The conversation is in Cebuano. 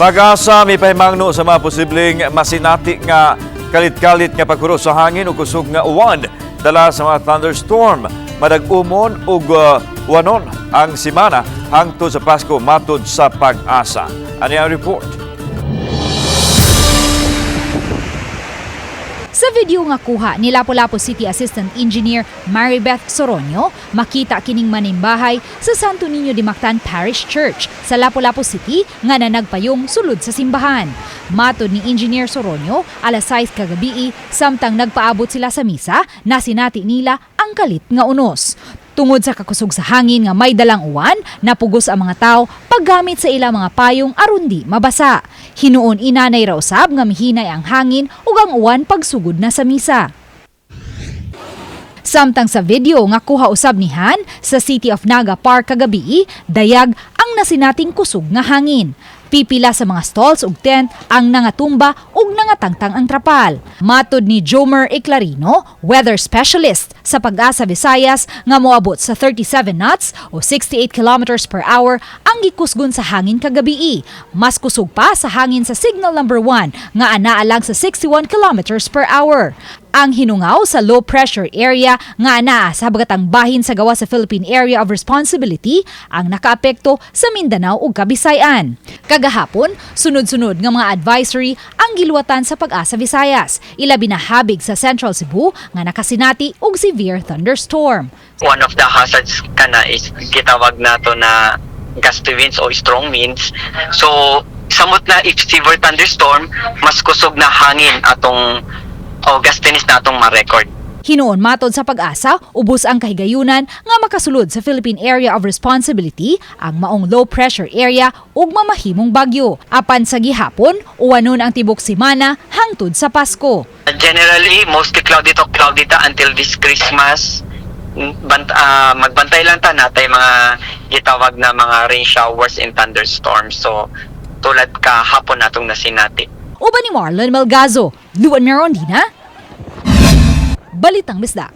Pag-asa mipahimangno sa mga posibleng masinati nga kalit-kalit nga pagkuro sa hangin ug kusog nga uwan dala sa mga thunderstorm. Madag-umon ug uwanon ang semana hangtod sa Pasko, matud sa Pag-asa. Ani ang report. Sa video nga kuha ni Lapu-Lapu City Assistant Engineer Maribeth Soronio, makita kining manimbahay sa Santo Niño de Mactan Parish Church sa Lapu-Lapu City nga nanagpayong sulod sa simbahan. Matod ni Engineer Soronio, alas 6 kagabii, samtang nagpaabot sila sa misa, nasinati nila ang kalit nga unos. Tungod sa kakusog sa hangin nga may dalang uwan, napugos ang mga tao paggamit sa ilang mga payong aron di mabasa. Hinuon inanay ra usab nga mihinay ang hangin ug ang uwan pagsugod na sa misa. Samtang sa video nga kuha usab ni Han sa City of Naga Park kagabi, dayag ang nasinating kusog nga hangin. Pipila sa mga stalls ug tent ang nangatumba ug nangatangtang ang trapal. Matod ni Jomer Eclarino, weather specialist sa Pag-asa Visayas, nga moabot sa 37 knots o 68 kilometers per hour ang gikusgon sa hangin kagabii. Mas kusog pa sa hangin sa signal number 1 nga anaa lang sa 61 kilometers per hour. Ang hinungaw sa low pressure area nga anaa sa habagatang bahin sa gawas sa Philippine Area of Responsibility ang nakaapekto sa Mindanao ug Kabisayan. Kagahapon, sunod-sunod nga mga advisory ang giluwatan sa Pag-asa Visayas, ilabi na habig sa Central Cebu nga nakasinati og severe thunderstorm. One of the hazards kana is gitawag nato na gusty winds o strong winds. So samot na if severe thunderstorm, mas kusog na hangin atong o gustiness na atong ma-record. Hinuon matod sa Pag-asa, ubos ang kahigayunan nga makasulod sa Philippine Area of Responsibility ang maong low pressure area ug mamahimong bagyo. Apan sa gihapon, uwanon ang tibok semana hangtod sa Pasko. Generally, mostly cloudy to cloudy ta until this Christmas. Magbantay lang ta natay mga gitawag na mga rain showers and thunderstorms. So tulad kahapon natong nasinati. Uban ni Marlon Melgazo, Luan Merondina, Balitang Bisdak.